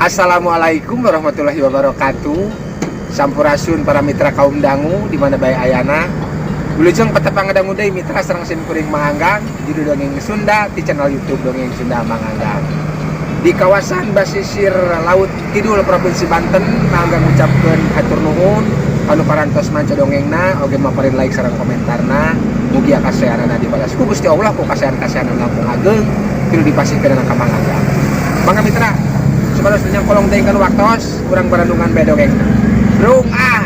Assalamualaikum warahmatullahi wabarakatuh. Sampurasun para mitra kaum dangu di mana bae ayana. Wilujeng patepang dangu deui mitra sareng sim kuring Mang Anggang, judul Dongeng Sunda di channel YouTube Dongeng Sunda Mang Anggang. Di kawasan basisir Laut Kidul Provinsi Banten, Mang Anggang ngucapkeun hatur nuhun anu parantos manca dongengna oge maparin like sareng komentarna. Mugia kasaeanana dibalas ku Gusti Allah ku kasaean-kasaean anu langkung ageng tilu dipasihkeun ka Mang Anggang. Mangga mitra, supados nyangkolong teuing kana waktos, urang barandungan bae dongengna. Brung ah.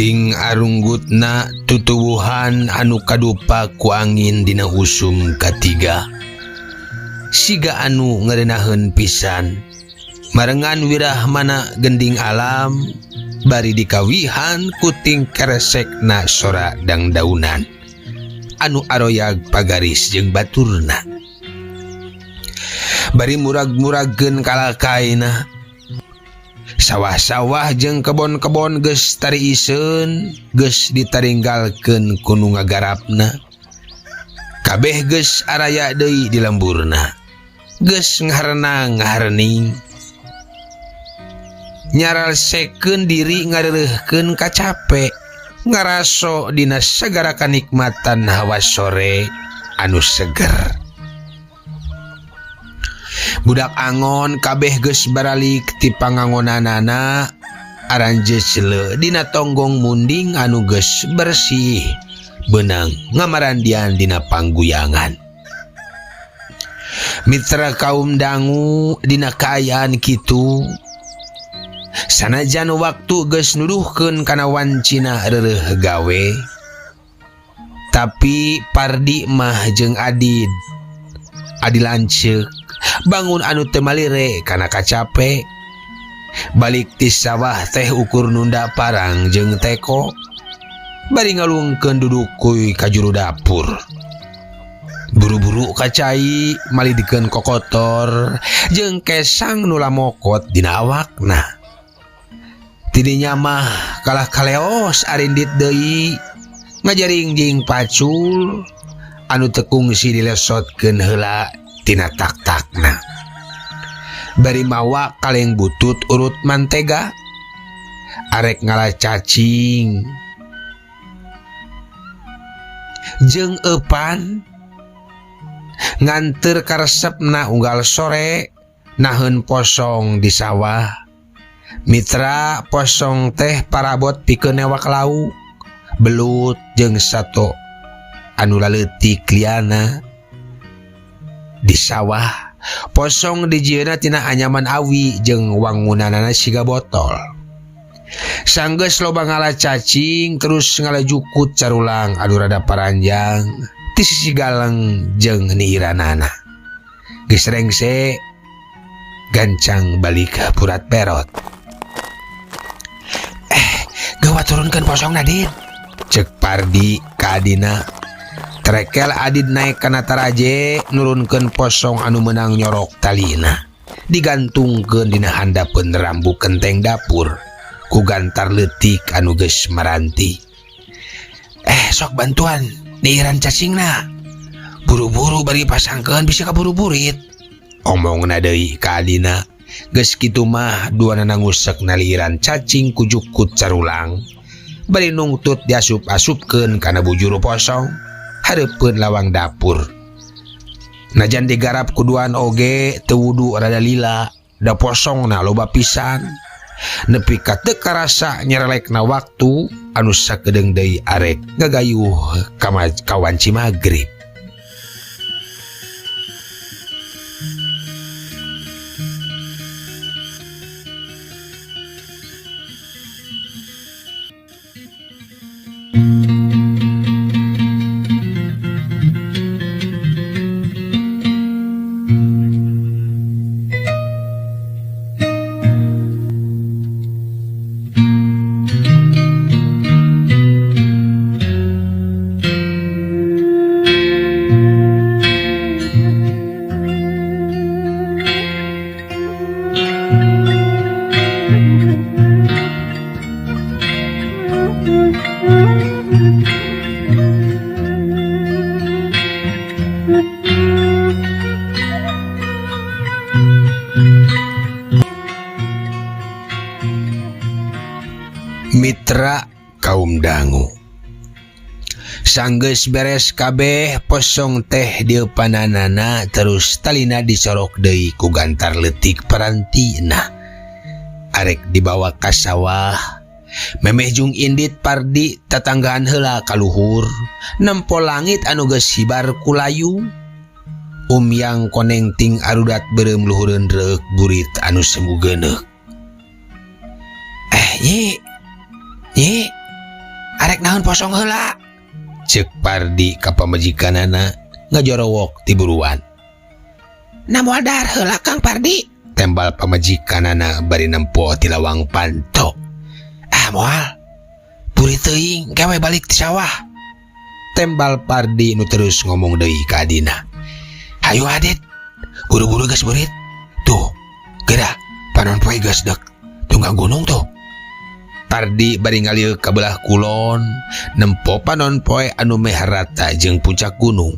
Ting arunggutna tutuwuhan anu kadupa ku angin dina usum katiga. Siga anu ngerenaheun pisan. Marengan wirahmana gending alam bari dikawihan kuting keresekna sora dangdaunan anu aroyag pagaris jeung baturna. Bari murag-muragkeun kalakaina. Sawah-sawah jeung kebon-kebon geus tariiseun, geus ditaringgalkeun ku nu ngagarapna. Kabeh geus araya deui di lemburna. Geus ngaharenang ngaharening. Nyaralsekeun diri ngareureurkeun kacape, ngaraso dina sagara kanikmatan hawa sore anu seger. Budak angon kabeh geus baralik ti pangangonanana aranjeusle dina tonggong munding anu geus bersih beunang ngamarandian dina pangguyangan. Mitra kaum dangu dina kaayaan kitu sanajan waktu geus nuduhkeun kana wancina reureuh gawe, tapi Pardi mah jeung Adid adi lanceuk bangun anu teu malire kana kacape. Balik ti sawah teh ukur nunda parang jeung teko bari ngalungkeun dudukuy ka juru dapur. Buru-buru kacai malidikeun kokotor jeung kesang nu lamokot dina awakna. Tidinya mah kalah kaleos arindit deui ngajaringjing pacul anu teu kungsi dilesotkeun heula tina tak-takna. Bari mawa kaleng butut urut mantega arek ngala cacing jeung eupan nganteur karesepna unggal sore naheun posong di sawah. Mitra posong teh parabot pikeun newak lauk belut jeung sato anu laleutik liana di sawah. Posong dijieunna tina anyaman awi jeung wangunanana siga botol. Sanggeus loba ngala cacing terus ngalajukut carulang anu rada paranjang ti sisi galeng jeung niiranana. Geus rengse gancang balik purat perot. Gawat turunkeun posongna, Din. Cek Pardi ka adina. Trekel Adid naik kana taraje nurunkeun posong anu meunang nyorok talina. Digantungkeun dina handapeun rambu kenteng dapur ku gantar leutik anu geus maranti. Sok bantuan niiran cacingna. Buru-buru bari pasangkeun bisa kaburu burit. Omongna deui ka adina. Geus kitu mah duanana ngusek naliran cacing ku jukut carulang. Bari nungtut diasup-asupkeun kana bujur posong hareupeun lawang dapur. Najan digarap kuduan oge teu wudu rada lila, da posongna loba pisan. Nepi ka teu karasa nyerelekna waktu anu sakedeung deui arek ngagayuh ka wanci magrib. Mitra kaum dangu sanggeus beres kabeh posong teh dieupananana terus talina dicorok deui ku gantar leutik parantina arek dibawa ka sawah memeh jung indit Pardi tatanggahan heula ka luhur nempo langit anu geus hibar ku layu umyang koneng ting arudat beureum luhureun reuk burit anu semu geuneuk. Nyi Nyi, arek naon posong heula? Ceuk Pardi ka pamajikanana ngajorowok ti buruan. Na moal dahar heula Kang Pardi, tembal pamajikanana bari nempo ti lawang panto. Ah moal, burit teuing gawe balik ti sawah. Tembal Pardi nu terus ngomong deui ka adina. Hayu Adit, buru-buru geus burit. Tuh, geura panon poe geus dek tunggang gunung tuh. Pardi bari ngalieu ka belah kulon, nempo panon poe anu meh rata jeung puncak gunung.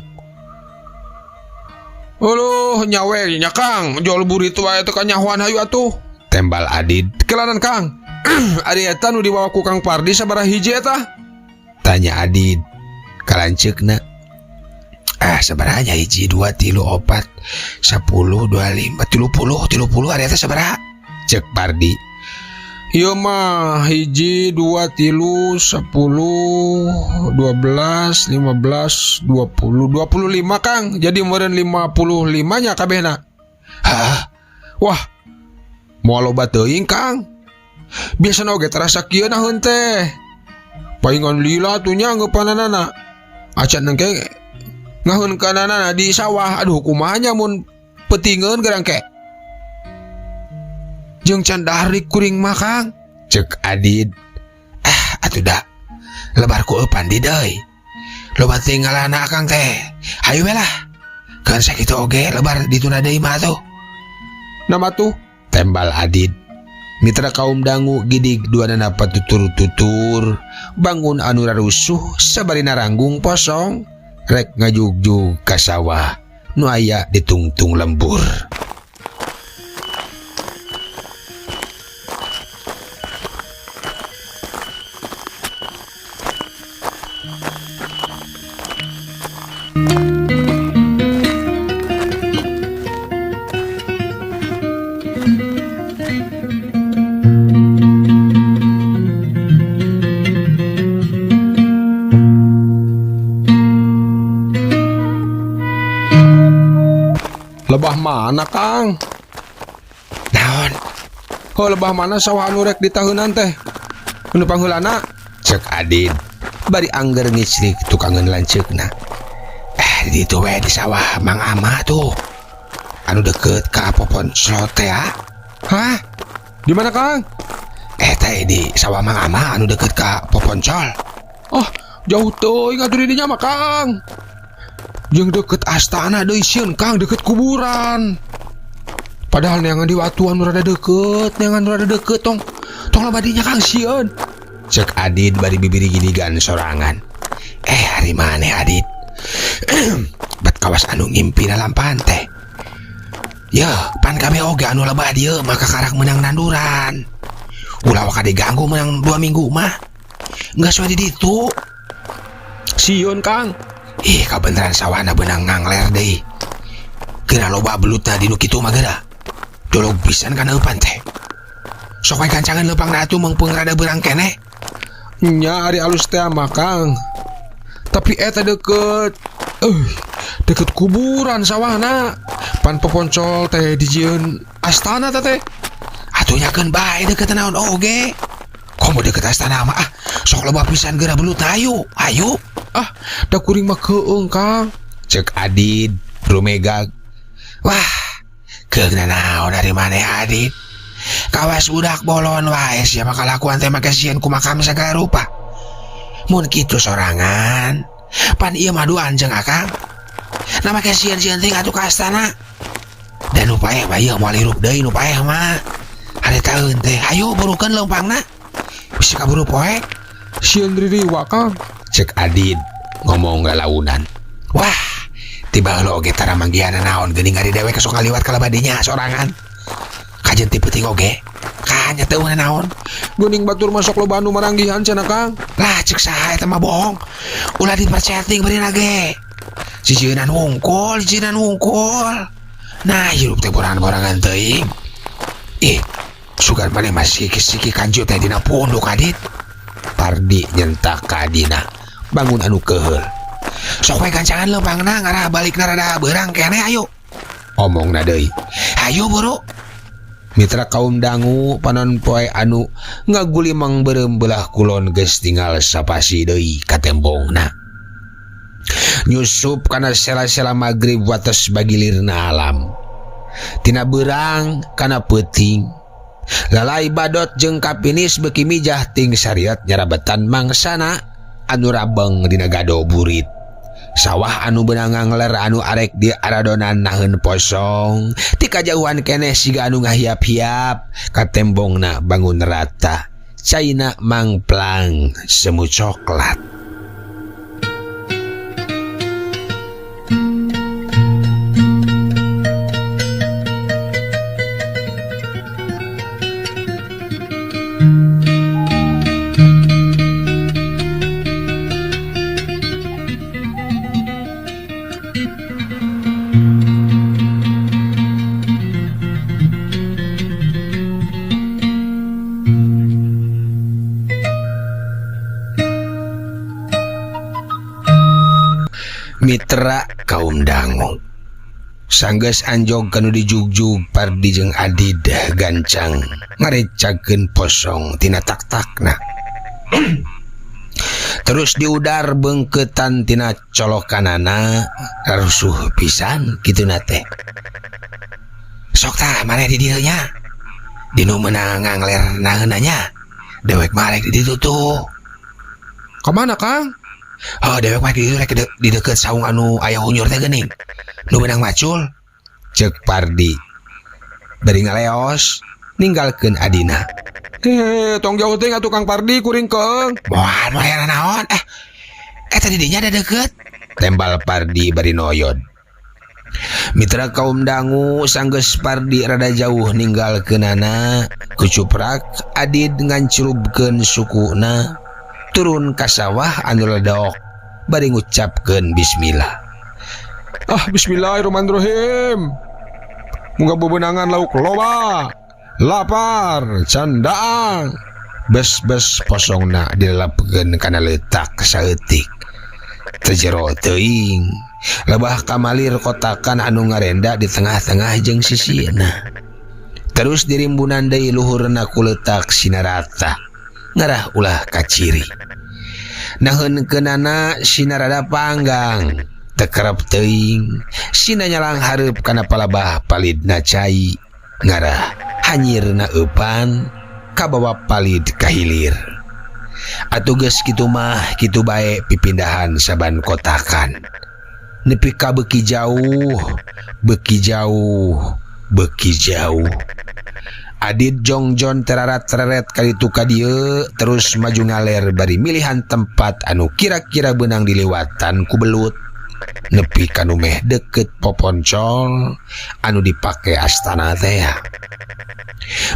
Uluh, nyawe nya Kang, jol burit wae teu kanyahoan hayu atuh. Tembal Adit, kelanan Kang. Ari eta nu dibawa ku Kang Pardi sabaraha hiji eta? Tanya Adit kalanceukna. Ah, sabaraha nya hiji, 2, 3, 4, 10, 25, 30, 30 ari eta sabaraha? Ceuk Pardi. Ieu mah hiji, 2, 3, 10, 12, 15, 20, 25 Kang. Jadi meureun 55 nya kabehna. Hah? Wah, moal loba teuing Kang. Biasana oge terasa kieu naheun teh. Paingan lila tuh nya angeupananana. Acan engke ngaheun kananana di sawah. Aduh kumaha nya mun peutingeun gerang ke. Jeung can dahar kuring mah Kang. Ceuk Adit. Ah, atuh da. Lebar ku eupan di deui. Loba teuing ngalana Akang teh. Hayu we lah. Keun sakitu oge lebar dituna deui mah atuh. Nama tuh tembal Adit. Mitra kaum dangu gidig duanana patutur-tutur bangun anu rarusuh sabari naranggung posong rek ngajugjug ka sawah nu aya ditungtung lembur. Lebah mana Kang? Naon? Oh, lebah mana sawah anu rek ditaheunan teh? Anu pangheulana? Ceuk Adit. Bari angger ngicrik tukangeun lanceukna. Di ditu we di sawah Mang Ama tuh. Anu deket ka popon slot teh ya. Hah? Di mana Kang? Teh di sawah Mang Ama anu deket ka poponcol. Oh, jauh teuing atuh di dinya mah Kang. Jeung deket astana deui sieun Kang, deket kuburan. Padahal neangan di watu anu rada deket, neangan nu rada deket tong. Tong loba dinya Kang sieun. Ceuk Adit bari bibiri gidigan sorangan. Hari maneh Adit? Bet Kawas anu ngimpi lalampahan teh. Yeuh, pan kabeh oge anu lebah dieu maka karak meunang nanduran. Ulah waka diganggu meunang 2 minggu mah. Geus we di ditu. Sieun Kang. Ih, kabeneran sawahna beunang ngangler deui. Geura loba belutna di nu kitu mah geura. Dolog pisan kana eupan teh. Sok we gancangan leumpangna atuh meungpeung rada beurang keneh. Nya ari alus teh mah Kang. Tapi eta deket kuburan sawahna. Pan poponcol teh dijieun astana teh teh. Atuh nyakeun bae deket naon oge. Komo deket astana mah ah, sok loba pisan geura belut ayo, ayo. Ah, da kuring mah keung Kang. Cek Adid rumegag. Wah, keung naon ari maneh Adid. Kawas budak bolon wae sia mah kalakuan teh make sieun ku makam sagala rupa. Mun kitu sorangan, pan ieu mah duaan jeung Akang. Nah make sieun-sieun teuing atuh ka astana. Dan nu paeh mah ieu moal hirup deui nu paeh mah. Hari taeun teh, ayo burukeun leumpangna. Bisi kaburu poek. Sieun ririwa Kang. Cek Adid ngomong lalaunan. Wah, tiba heula oge tara manggihan naon geuning ari dewek sok ngaliwat ka labadinya sorangan. Kajen ti peuting oge. Kanya teu naon. Geuning batur masuk loba anu maranggihan cenah Kang. Lah cek saha eta mah bohong. Ulah dipercaya teuing bari ge. Sijeunan wungkul, sijeunan wungkul. Nah, hirup teh borangan-borangan teuing. Ih, sugan maneh mah siki-siki kanjut teh dina punduk Adit. Pardi nyentak ka adina bangun anu keheul. Sok we gancangan leumpangna ngarah balikna rada beurang keneh ayo. Omongna deui. Hayu buru. Mitra kaum dangu panon poe anu ngagulimang beureum belah kulon geus tinggal sapasi deui ka tembongna. Nyusup kana sela-sela magrib wates bagilirna alam. Tina beurang kana peuting. Lalai badot jeung kapinis beuki mijah ting syariat nyarabetan mangsana anu rabeng dina gado burit. Sawah anu beunang ngangler anu arek di aradonan naheun posong. Ti kajauhan keneh siga anu ngahiap-hiap katembongna bangun rata. Caina mangplang semu coklat. Mitra kaum dangu sanggeus anjog kanu dijugjug Pardi jeung Adid gancang ngarecakeun posong tina tak-takna. Terus diudar beungkeutan tina colokanana rusuh pisan kituna teh. Sok tah maneh di dieu nya. Dinu meunang ngangler naeunna nya. Dewek mah rek di ditu tuh. Ka mana Kang? Oh, dewek mah di ditu rek di deukeut saung anu aya hunyur teh geuning. Nu meunang macul. Ceuk Pardi. Bari ngaleos ninggalkeun adina. Hehe, tong jauh teh atuh Kang Pardi kuring keung. Moal moal naon? Eta di dinya ada deukeut. Tembal Pardi bari noyod. Mitra kaum dangu sanggeus Pardi rada jauh ninggalkeunana, kucuprak Adid ngancurubkeun sukuna. Turun ka sawah anu ledok bari ngucapkeun bismillah. Ah, bismillahirrahmanirrahim. Muga bebenangan lauk loba. Lapar candaan. Bes-bes posongna dilepkeun kana leutak saeutik. Teu jero teuing. Lebah kamalir kotakan anu ngarenda di tengah-tengah jeung sisina. Terus dirimbunan deui luhurna ku leutak sinarata. Ngarah ulah kaciri. Naheun keunana sinarada panggang. Tekerep teuing. Sina nyalang hareup kana palabah palidna cai. Ngarah hanyirna eupan kabawa palid kahilir. Atuh geus kitu mah kitu bae pipindahan saban kotakan. Nepi ka beuki jauh, beuki jauh, beuki jauh. Adit jongjon terarat-teret kaditu ka dieu terus maju ngaler bari milihan tempat anu kira-kira beunang diliwatan ku belut. Nepi ka nu meh deket poponcol anu dipake astana teh.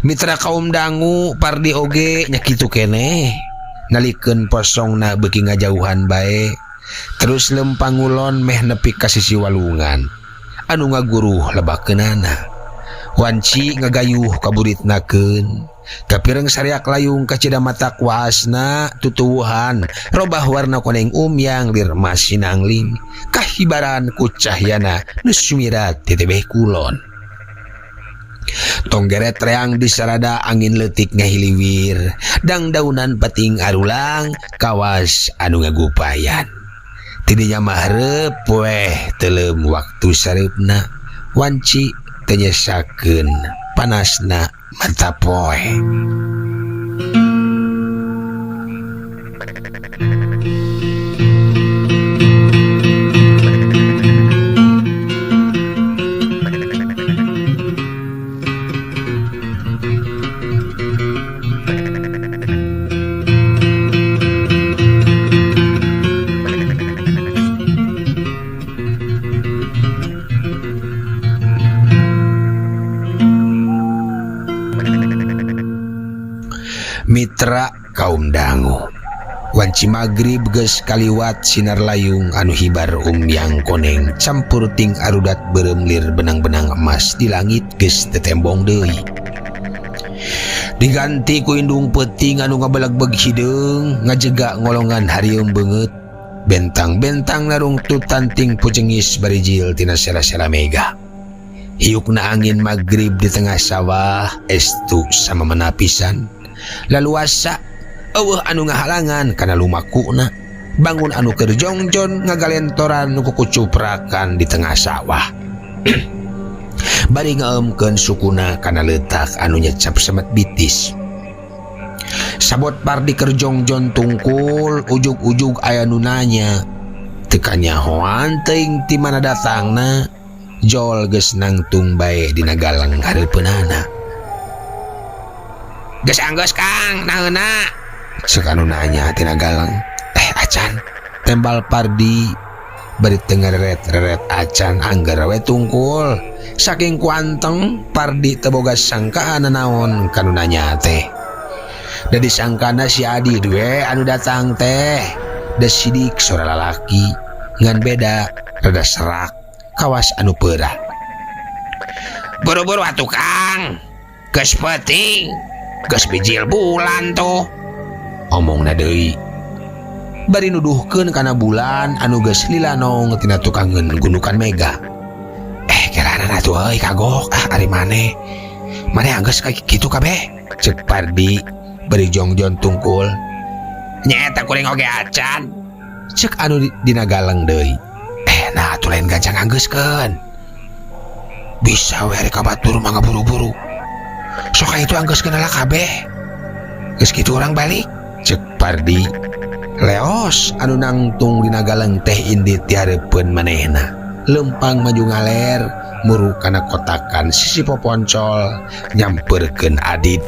Mitra kaum dangu Pardi oge nya kitu keneh. Nalikeun posongna beuki ngajauhan bae. Terus lempang ngulon meh nepi ka sisi walungan anu ngaguruh lebakeunana. Wanci ngagayuh kaburitnakeun. Kapireng sariak layung kacida matak waasna tutuwuhan robah warna koneng umyang lir masinangling kahibaran ku cahyana nu sumirat ti tebeh kulon. Tonggeret reang disarada angin leutik ngahiliwir dangdaunan peting arulang kawas anu ngagupayan. Tidinya mah hareup weh teuleum waktu sareupna wanci teu nyesakeun panasna mata poe. Mitra kaum dangu wanci magrib geus kaliwat sinar layung anu hibar umyang koneng campur ting arudat beureum lir benang-benang emas di langit geus tetembong deui. Diganti ku indung peuting anu ngabelegbeg hideung ngajega ngolongan harieum beungeut bentang-bentang narungtutan ting pucengis barijil tina sera-sera mega. Hiukna angin magrib di tengah sawah estu sama menapisan. Laluasa eueuh anu ngahalangan kana lumakuna bangun anu keur jongjon ngagalentoran nu kukucuprakan di tengah sawah. Bari ngaeumkeun sukuna kana leutak anu nyecap semet bitis. Sabot Pardi keur jongjon tungkul ujug-ujug aya nu nanya. Teu kanyahoan teuing ti mana datangna. Jol geus nangtung bae dina galang hareupeunana. Geus anggeus Kang, naeuna? Ceuk anu nanya tina galang. Acan. Tembal Pardi bari teu ngareret-reret acan angger we tungkul. Saking kuanteng Pardi teu boga sangkaan nanaon ka nu nanya teh. Da disangkana si Adi we anu datang teh. Da sidik sora lalaki ngan beda rada serak kawas anu peurah. Buru-buru atuh Kang. Geus peuting. Geus bijil bulan tuh. Omongna deui. Bari nuduhkeun kana bulan anu geus lilanong tina tukangeun gundukan mega. Kiranan atuh euy kagok ah ari maneh. Maneh anggeus ka kitu kabeh? Ceuk Pardi bari jongjon tungkul. Nyaeta kuring oge acan. Ceuk anu dina galeng deui. Nah atuh lain gancang anggeuskeun. Bisa we ari ka batur mah ngaburu-buru. Sok ka itu anggeuskeun heula kabeh. Geus kitu urang balik. Ceuk Pardi. Leos anu nangtung dina galeng teh indit di hareupeun manehna. Lempang maju ngaler muru kana kotakan sisi poponcol nyampeurkeun Adit.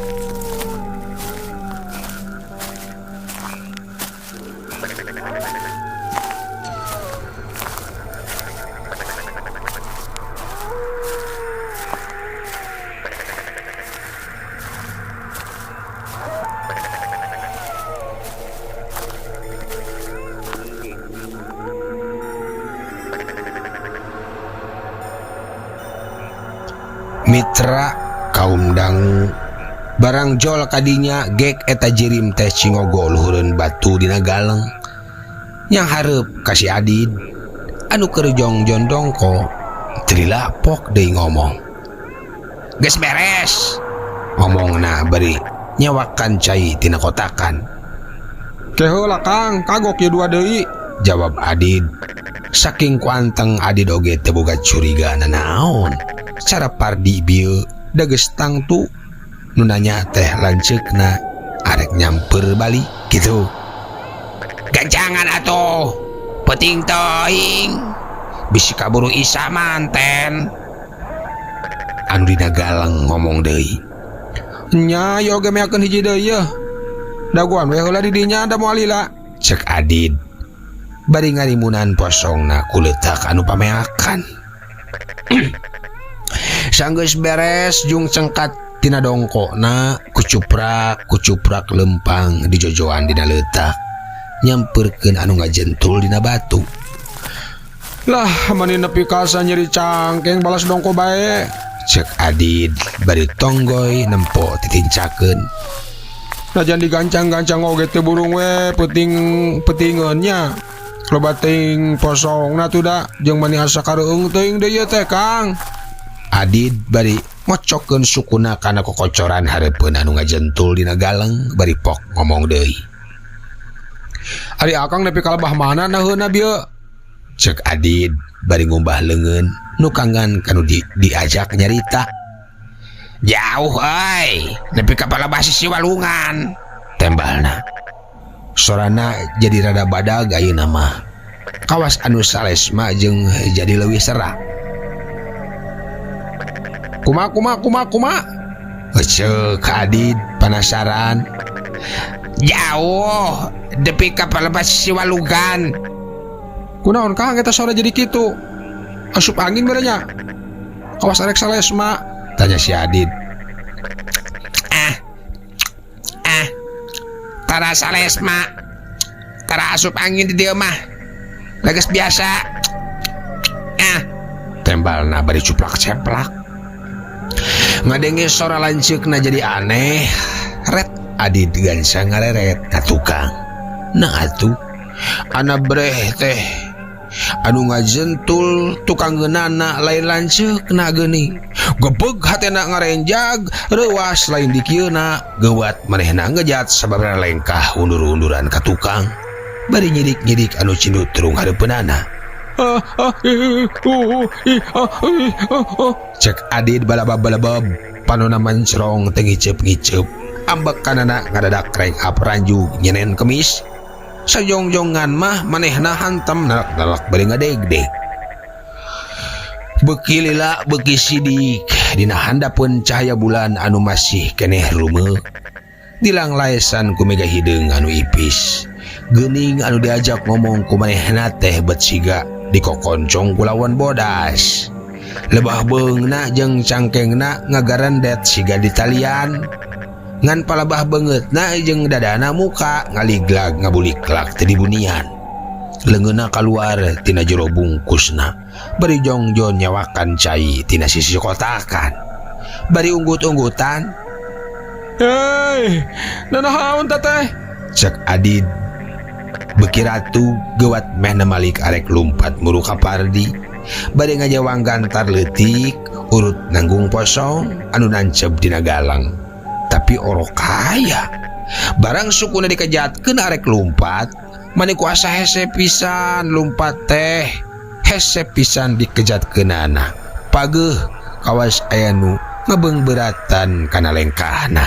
Mitra kaum dangu barang jol kadinya gek eta jirim teh cingogo luhureun batu dina galeng yang hareup ka si Adit anu keur jongjon dongko trilapok deui ngomong. Geus beres ngomongna bari nyawakan cai tina kotakan. Ke heula Kang, kagok ye dua deui, jawab Adit. Saking kuanteng Adit oge teu boga curiga nanaon. Cara Pardi bieu da geus tangtu nu nanya teh lanceukna arek nyamper balik gitu. Gancangan atuh, peuting teuing. Bisi kaburu isa manten. Anu dina galeng ngomong deui. Nya ieu oge meakeun hiji deui yeuh. Dagoan we heula di dinya da moal lila. Ceuk Adit. Bari ngarimunan posongna ku leutak anu pameakan. Sanggeus beres jung cengkat tina dongkokna kucuprak kucuprak lempang dijojoan dina leutak nyampeurkeun anu ngajentul dina batu. Lah mani nepi ka asa nyeri cangkeng balas dongko bae. Cek Adid bari tonggoy nempo titincakeun. Najan digancang-gancang oge teu burung we peuting peutingeun nya. Loba teuing posongna tuh da jeung mani asa kareueung teuing deui ieu teh Kang. Adid bari ngocokeun sukuna kana kokocoran hareupeun anu ngajentul dina galeng bari pok ngomong deui. Ari Akang nepi ka lebah mana naheunna bieu? Cek Adid bari ngumbah leungeun nu kangen kanu diajak nyarita. Jauh euy, nepi ka palebah sisi walungan. Tembalna. Sorana jadi rada badag ayeuna mah. Kawas anu salesma jeung jadi leuwih serak. Kuma kuma kuma kuma. Ceuk Adid penasaran. Jauh nepi ka palebah sisi walungan. Kunaon Kang eta sora jadi kitu? Asup angin beureun nya. Kawas arek salesma, tanya si Adid. Ah. Ah. Tara salesma. Tara asup angin di dieu mah. Geus biasa. Ah. Tembalna bari cuplak ceplak. Ngadenge sora lanceukna jadi aneh. Ret Adid gansa ngareret ka tukang. Nah atuh ana breh teh anu ngajentul tukang ngeunana lain lanceukna geuning. Gebeg hatena ngarenjag reuas lain dikieuna geuwat manehna ngejat sababna lengkah undur-unduran ka tukang. Bari nyidik-nyidik anu cindutrung hareupeunana. Cek Adid balabab-balabab panona mencrong teu ngiceup-ngiceup. Ambek kanana ngadadak reng up ranjug nyenen kemis. Sajongjongan mah manehna hantam nalak-nalak bari ngadegdeg. Beuki lila beuki sidik dina handapeun cahaya bulan anu masih keneh rumeuk. Dilang laesan ku mega hideung anu ipis. Geuning anu diajak ngomong ku manehna teh bet siga dikokoncong ku lawan bodas. Lebah beungna jeung cangkengna ngagarendet siga ditalian. Ngan palebah beungeutna jeung dadana muka ngaliglag ngabuliklak teu dibunian. Leungeunna kaluar tina jero bungkusna, bari jongjon nyawakan cai tina sisi kotakan. Bari unggut-unggutan. Hei, nanahaon teteh? Cek Adid. Beuki ratu geuwat mehna malik arek lumpat muru ka Pardi. Bari ngajawang gantar leutik, urut nanggung posong anu nancep dina galang. Tapi orok kaya. Barang sukuna dikejatkeun arek lumpat, mani ku asa hese pisan lumpat teh. Hese pisan dikejatkeunana. Pageuh kawas aya nu ngebeungbeuratan kana lengkahna.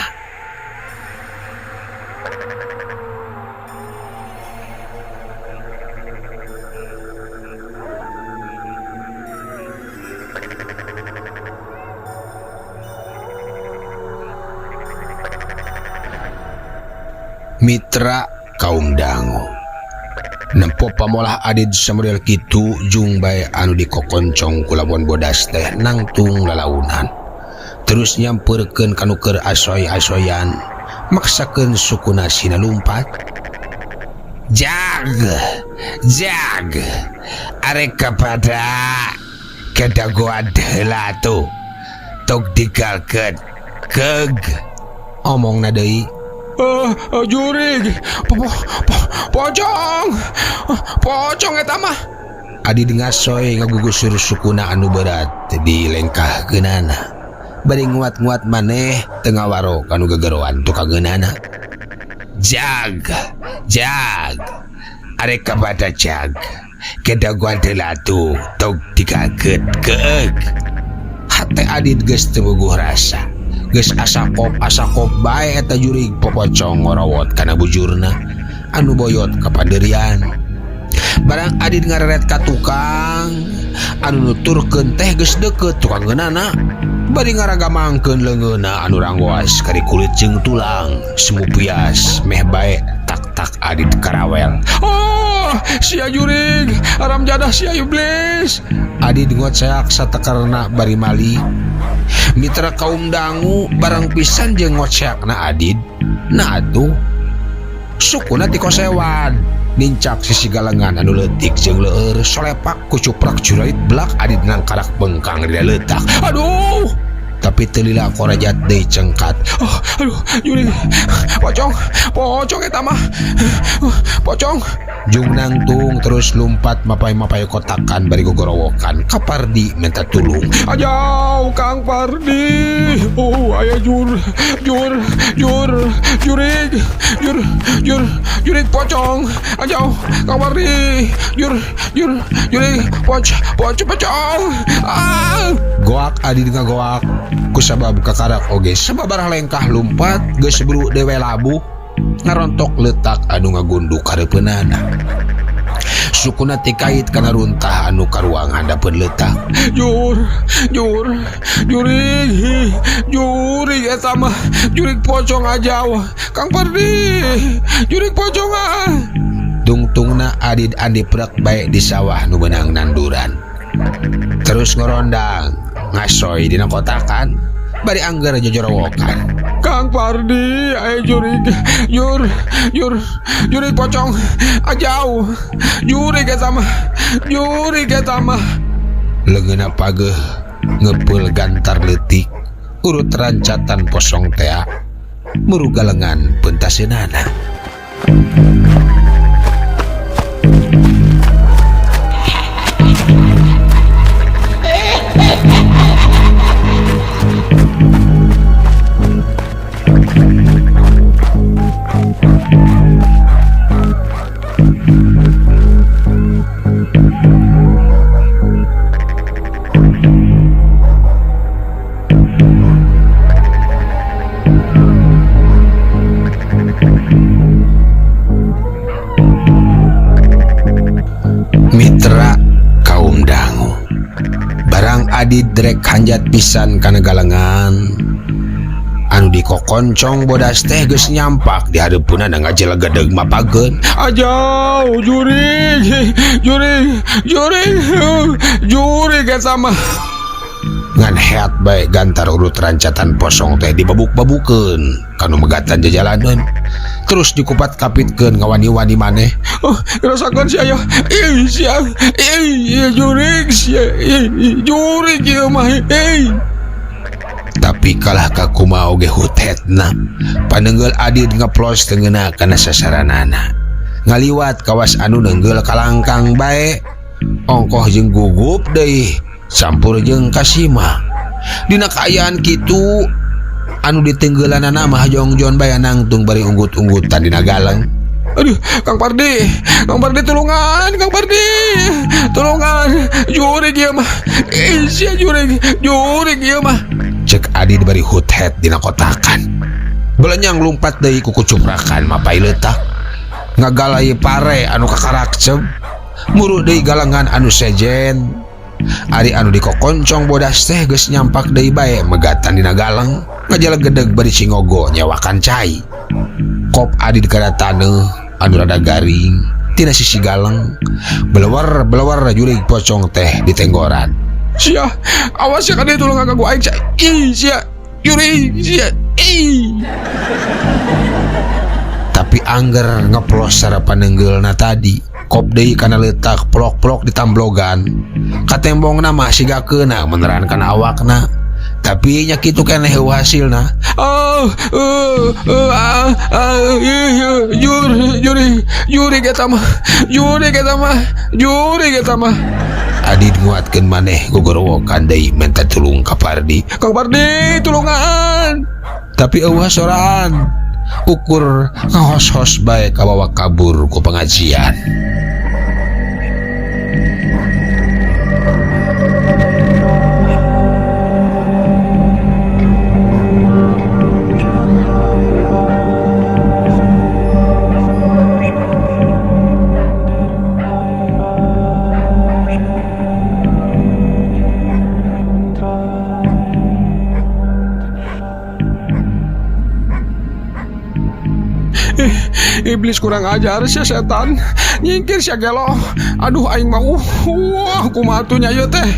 Mitra kaum dangu. Nempo pamolah Adid samodel kitu jung bae anu dikokoncong ku lawan bodas teh nangtung lalaunan. Terus nyampeurkeun kanu keur asoy-asoyan, maksakeun sukuna sina lumpat. Jag, jag, arek kepada kedagoan heula tuh. Tok digalkeun keug. Omongna deui. Jurig, pocong, pocong eta mah. Adid ngasoy ngagugusur sukuna anu berat di lengkah geunana. Bari nguat-nguat maneh teu ngawaro kanu gegeroan tukang geunana. Jag, jag, arek kepada jag, kedagoan heula tuh tok digaget keeg. Hate Adid geus teu bogoh rasa. Geus asakop asakop bae eta jurig popocong ngorowot kana bujurna anu boyot kapanderian. Barang Adid ngareret ka tukang anu nuturkeun teh geus deukeut tukang ngeunana. Bari ngaragamangkeun leungeunna anu ranggoas kari kulit jeung tulang semu pias meh bae tak-tak Adid karawel. Oh! Ah, sia jurig, haram jadah sia iblis. Adid ngoceak satekerna bari mali. Mitra kaum dangu barang pisan jeung ngoceakna Adid. Nah atuh sukuna ti kosewan nincak sisi galengan anu leutik jeung leur solepak ku cuprak curait belak Adid nangkarak bengkang dina leutak. Aduh, Tapi teu lila korejat deui cengkat. Oh, aduh, jurig, pocong, pocong eta mah, pocong. Jung nangtung terus lumpat mapay-mapay kotakan bari gogorowokan ka Pardi minta tulung. Ajau Kang Pardi. Oh, aya jur, jur, jur, jurig, jur, jur, jurig pocong. Ajau Kang Pardi, jur, jur, jurig, poc, poc, pocong. Ah! Goak Adid ngagoak kusabab kakarak oge sababarah lengkah lumpat geus buru dewe labuh ngarontok letak anu ngagunduk kareupeunana. Sukuna tikait kana runtah anu karuang handapeun leutak. Jur, jur, jurig, jurig eta mah, jurig pocong ajau. Kang Pardi, jurig pocong ah. Tungtungna Adid andi prek bae di sawah nu meunang nanduran. Terus ngorondang ngasoy dina kotakan bari angger jojorowokan. Kang Pardi, ayo jurig, jur, jur, jurig pocong, ajau, jurig eta mah, jurig eta mah. Leungeunna pageuh ngepeul gantar leutik urut rancatan posong tea muru galengan peuntaseunana. Mitra kaum dangu barang Adid rek hanjat pisan kana galengan anu dikokoncong bodas teh geus nyampak di hareupeunana ngajelegedeg mapageun. Ajau jurig, jurig, jurig, jurig eta mah. Ngan heat bae gantar urut rancatan posong teh dibabuk-babukeun kanu megatan jajalaneun terus dikupat kapitkeun ngawani-wani maneh. Oh, rasakeun sia aya. Ih, sia. Ih, jurig sia. Ih, jurig ieu mah. Ih. Tapi kalah ka kumaha oge hutetna. Panenggel Adid ngeplos teu ngeuna kana sasaranana. Ngaliwat kawas anu nenggel kalangkang bae. Ongkoh jeung gugup deui campur jeung kasima. Dina kaayaan kitu anu ditenggelanana mah jongjon bae nangtung bari unggut-unggutan dina galeng. Aduh, Kang Pardi, Kang Pardi tulungan, Kang Pardi, tulungan, jurig ieu mah, ih sia jurig, jurig ieu mah. Cek Adid bari huthet dina kotakan. Belenyang lumpat deui ku kucuprakan mapai leutak. Ngagalai pare anu kakarakceb, muru deui galengan anu sejen. Ari anu dikokoncong bodas teh geus nyampak deui bae megatan dina galeng, ngajalegedeg bari cingogo nyawakan cai. Kop Adid kana taneuh anu rada garing tina sisi galeng, belewar-belewar jurig pocong teh ditenggoran. Sia, awas ya kade tulung ngaganggu aing sia. Ih, sia, jurig sia. Ih. Tapi angger ngeplos secara panenggeulna tadi, kop deui kana leutak plok-plok ditamblogan. Katembongna mah siga keuna meneran kana awakna. Tapi nya kitu keneh eueuh hasilna. Oh, ah, ah, ih, jur, jurig, jurig eta mah, jurig eta mah, jurig eta mah. Adid nguatkeun maneh gogorowokan deui minta tulung ka Pardi. Kang Pardi, tulungan. Tapi eueuh soraan. Ukur ngahos-hos bae kabawa kabur ku pengajian. Iblis kurang ajar sia, setan. Nyingkir sia, gelo. Aduh, aing mah wah, kumaha atuh nya ieu teh?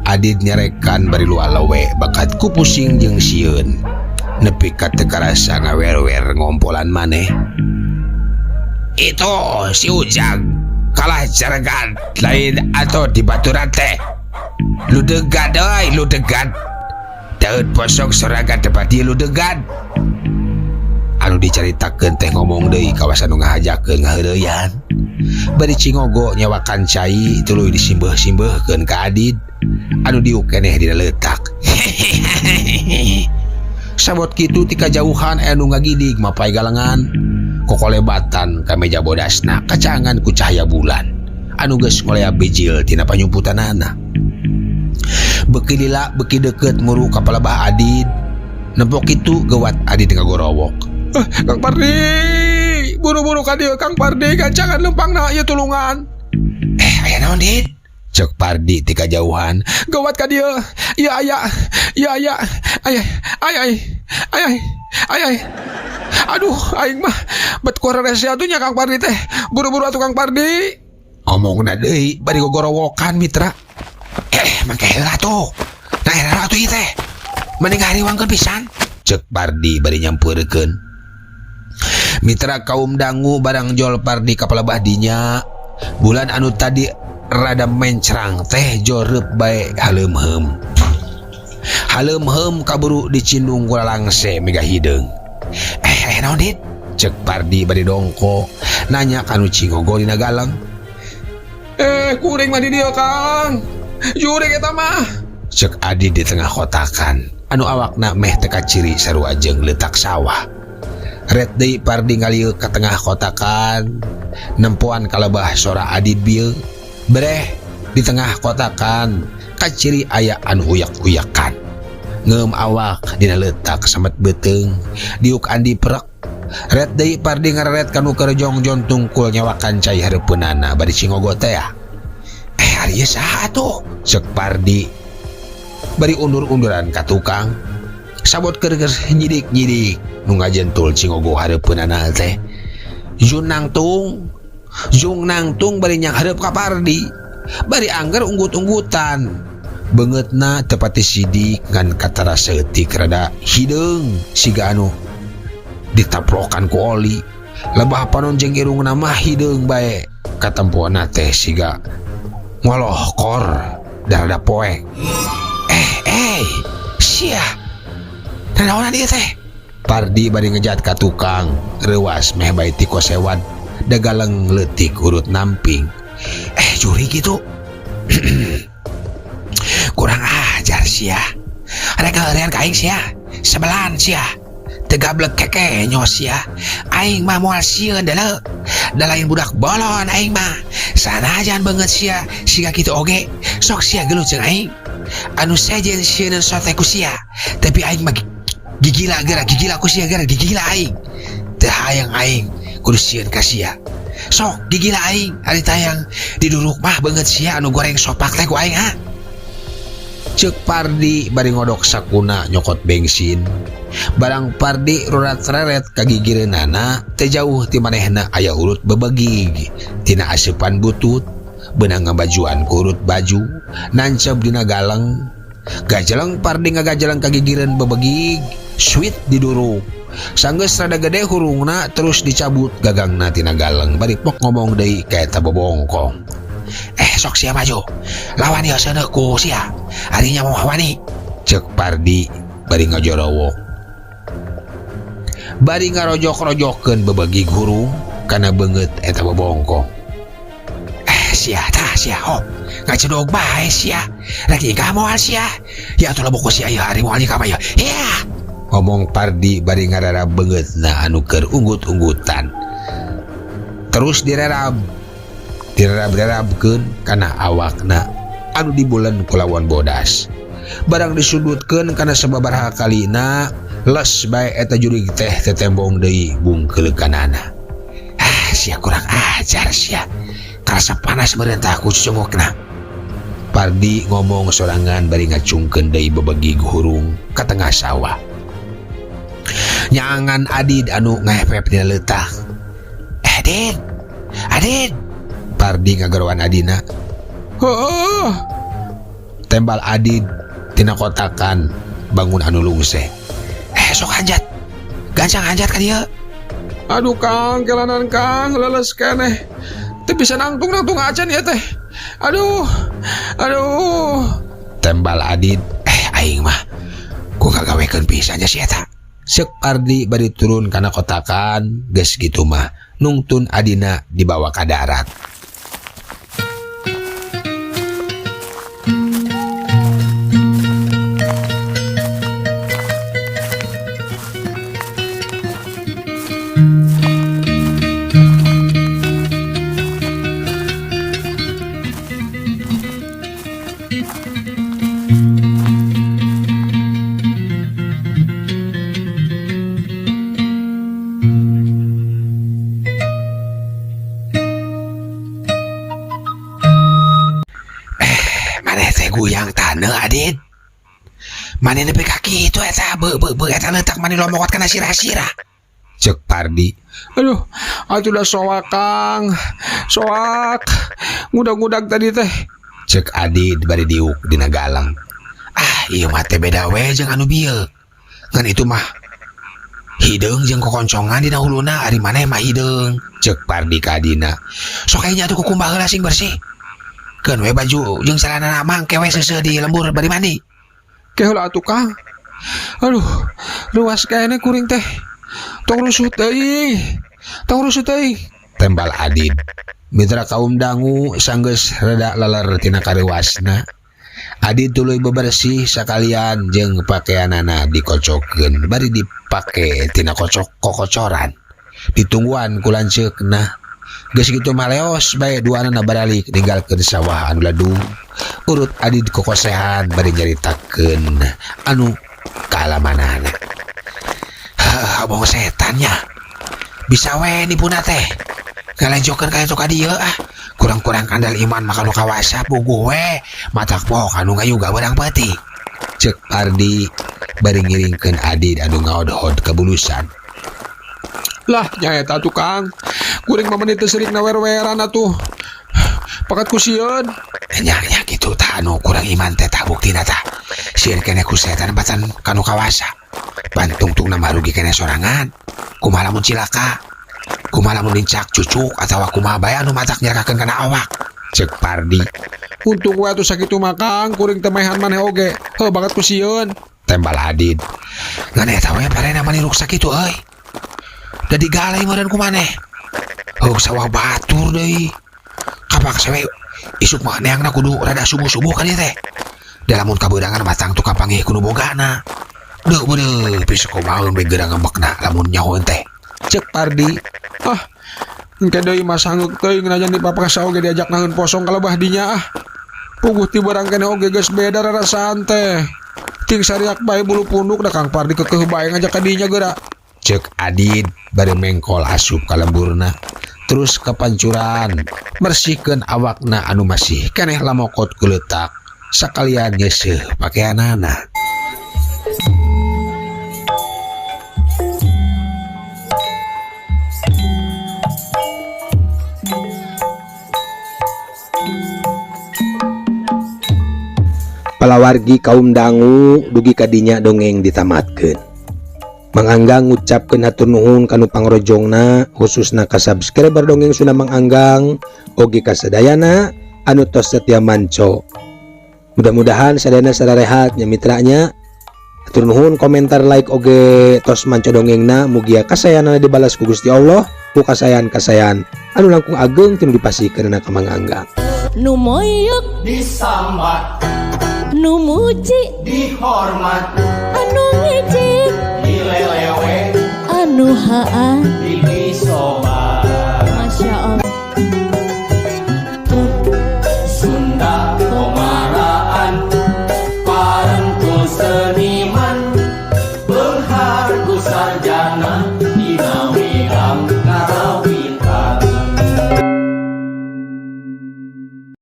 Adit nyarekan bari lualewe bakat ku pusing jeung sieun. Nepi ka teu karasa ngawer-wer ngompolan maneh. Itu si Ujang kalah jaregan lain atau di baturan teh. Ludegan euy, ludegan. Daun posong sorangan tempat di ludegan. Anu dicaritakeun teh ngomong deui kawasan nu ngahajakeun ngaheureuyan. Bari cingogo nyawakan cai tuluy disimbeuh-simbeuhkeun ka Adit anu diuk keneh dina leutak. Sabot kitu ti kajauhan aya nu ngagidig mapay galengan. Kokolebatan ka meja bodasna kacangan ku cahaya bulan anu geus ngolea bijil tina panyumputanana. Beuki lila beuki deukeut muru ka palebah Adit. Nempo kitu gewat Adit ngagorowok. Eh, Kang Pardi, buru-buru ka dieu, Kang Pardi, gancangan lempangna ieu, tulungan. Eh, aya naon, Dit? Cek Pardi ti kajauhan. Gawat ka dieu. Ieu aya, ieu aya. Ay ay ay ay ay ay ay. Aduh, aing mah bet korese atuh nya, Kang Pardi teh. Buru-buru atuh, Kang Pardi. Ngomongna deui bari gogorowokan, mitra. Eh, mangke heula tuh. Nah, heula atuh ieu teh. Mending hariwangkeun pisan. Cek Pardi bari nyampeurkeun. Mitra kaum dangu, barang jol Pardi ka palebah dinya, bulan anu tadi rada mencrang teh joreup bae haleumheum. Haleumheum kaburu dicindung ku lalangse mega hideung. Eh, eh, naon, Dit? Cek Pardi bari dongko nanya kanu cingogo dina galeng. Eh, kuring mah di dieu, Kang. Jurig eta mah. Cek Adi di tengah kotakan anu awakna meh teka ciri sarua jeung leutak sawah. Ret deui Pardi ngalieu ka tengah kotakan, nempoan kalebah sora Adit bieu. Breh, di tengah kotakan kaciri aya anu uyak-uyakan. Ngeum awak dina leutak samet beuteung, diuk Andi prek. Ret deui Pardi ngareret kanu keur jongjon tungkul nyawakan cai hareupeunana bari cingogo teh. Eh, ari ieu saha atuh? Cek Pardi bari undur-unduran ka tukang. Sabot keur nyidik-nyidik nu ngajentul cingogo hareupeunana teh. Jun nangtung, jung nangtung bari nyanghareup ka Pardi. Bari angger unggut-unggutan. Beungeutna teu pati sidik ngan katara saeutik rada hideung siga anu ditaplokan ku oli. Lebah panon jeung irungna mah hideung bae. Katempoana teh siga ngolohkor da rada poek. Eh, eh, sia. Nanaonan ieu teh? Pardi bari ngejat ka tukang, reuwas meh bae ti kosewad, dagaleng leutik urut namping. Eh, jurig kitu. Kurang ajar sia. Rek ngaheurean ka aing sia. Sebelan sia. Teu gablek kekenyo sia. Aing mah moal sieun deuleu. Da lain budak bolon aing mah. Sanajan beungeut sia siga kitu oge, sok sia gelut jeung aing. Anu sejen sieun sote ku sia, tapi aing mah gigila geura, gigila ku sia geura, gigila aing. Teu hayang aing kudu sieun ka sia. Sok gigila aing, ari tayang diduruk mah beungeut sia anu goreng sopak teh ku aing, ha. Cek Pardi bari ngodok sakuna nyokot bensin. Barang Pardi rurat reret ka gigireunana, teu jauh ti manehna aya urut bebegig. Tina aseupan butut, beunang ngabajuan ku urut baju, nancep dina galeng. Gajeleng Pardi ngagajeleng ka gigireun bebegig, sweet diduruk. Sanggeus rada gede hurungna terus dicabut gagangna tina galeng bari pok ngomong deui ka eta bobongkong. Eh, sok sia maju. Lawan ieu seuneu ku sia. Arinya mau wani. Cek Pardi bari ngajorowok. Bari ngarojok-rojokeun bebegig hurung kana beungeut eta bobongkong. Eh, sia tah sia hop. Ngacedog bae sia. Rek nyingkah moal sia? Ya atuh lebok ku sia ieu, ari moal nyingkah mah ieu. Ya. Ngomong Pardi bari ngararab beungeutna anu keur unggut-unggutan. Terus direrab. Direrab-rerabkeun kana awakna anu dibulen ku lawon bodas. Barang disudutkeun kana sababaraha kalina, les bae eta jurig teh tetembong deui bungkeuleukanana. Ah, sia kurang ajar sia. Karasa panas meureun tah ku cucungukna. Pardi ngomong sorangan bari ngacungkeun deui bebegig hurung ka tengah sawah. Nyaangan Adid anu ngahepep dina leutak. Adid, Adid, Pardi ngageroan adina. Heeh. Tembal Adid tina kotakan bangun anu lungse. Sok hanjat, gancang hanjat ka dieu. Aduh Kang, kelanan Kang, leles keneh. Teu bisa nangtung-nangtung acan ya teh. Aduh, aduh. Tembal Adid, aing mah ku kagawekeun pisan nya si eta. Seuk Pardi bari turun kana kotakan, geus kitu mah nungtun adina dibawa ka darat. Maneh teh guyang taneuh Adid. Maneh nepi ka kitu eta beu beu beu eta leutak maneh lomokot kana sirah-sirah. Ceuk Pardi. Aduh, atuh da soak Kang. Soak. Ngudag-ngudag tadi teh. Ceuk Adid bari diuk dina galang. Ah, ieu mah teh beda we jeung anu bieu. Ngan itu mah hideung jeung kokoncongan dina huluna, ari maneh mah hideung. Ceuk Pardi ka adina. Sok aya atuh kukumbah heula sing bersih. Keun we baju jeung celana mangke we seuseuh di lembur bari mandi. Ke heula atuh Kang. Aduh, ruas keneh kuring teh. Tong rusuh teuing. Tong rusuh teuing. Tembal Adid. Mitra kaum dangu sanggeus reda leler tina kareuwasna. Adid tuluy bebersih sakalian jeung pakeanana dikocokeun bari dipake tina kocok kokocoran. Ditungguan ku lanceukna. Geus kitu mah leos bae duanana baralik ninggalkeun sawah anu ladung. Urut Adid kokosehan bari nyaritakeun anu kaalamanana. Heuh, abong setannya. Bisa we nipuna teh. Ngalenjokeun ka ka dieu ah. Kurang-kurang kandal iman mah kanu kawasa puguh we. Matak poho kanu ngayuga beurang peuting. Ceuk Pardi bari ngiringkeun Adid anu ngaodhod kabulusan. Lah, nyaeta atuh Kang. Kuring mah meuni teu seurik na wer-weran atuh. Pakat ku sieun. Nya nya kitu tah anu kurang iman teh tah buktina tah. Sieun keneh ku setan batan kanu kawasa. Bantungtungna mah rugi keneh sorangan. Kumaha lamun cilaka? Kumaha lamun lincak cucuk atawa kumaha bae anu matak nyerakakeun kana awak? Ceuk Pardi. Untung we atuh sakitu mah Kang, kuring teh maehan maneh oge. Heuh bakat ku sieun. Tembal Adid. Ngan eta we parena mani ruksak kitu euy. Da digalai meureun ku maneh. Heuh sawah batur deui. Kapaksa we isuk mah neangna kudu rada subuh-subuh ka dieu teh. Da lamun kabeurangan batang tukang panggih kudu bogana. Deuh beudeuh bisa kumaha we geurang ngambekna lamun nyahoeun teh. Ceuk Pardi. Ah, engke deui mah sanggeuk teuing najan dipapaksa oge diajak naheun posong ka lebah dinya ah. Puguh ti barang keneh oge geus beda rarasaan teh. Ting sariak bae bulu punduk da Kang Pardi kekeuh bae ngajak ka dinya geura. Ceuk Adid bari mengkol asup ka lemburna. Terus kepancuran bersihkeun awakna anu masih keneh lamokot ku leutak sakalian nyeuseuh pakeanana. Palawargi kaum dangu dugi ka dinya dongeng ditamatkeun. Mang Anggang ngucapkeun hatur nuhun kanu pangrojongna khususna ka subscriber dongeng Sunda Mang Anggang oge ka sadayana anu tos setia manco. Mudah-mudahan sadayana sararehat nya mitranya. Hatur nuhun komentar like oge tos manco dongengna mugia kasayanana dibalas ku Gusti Allah ku kasayan-kasayan anu langkung ageng tinu dipasihkeun ka Mang Anggang. Nu moyok disambat, nu muji dihormat, anu ngejek dilelewe, anu haa di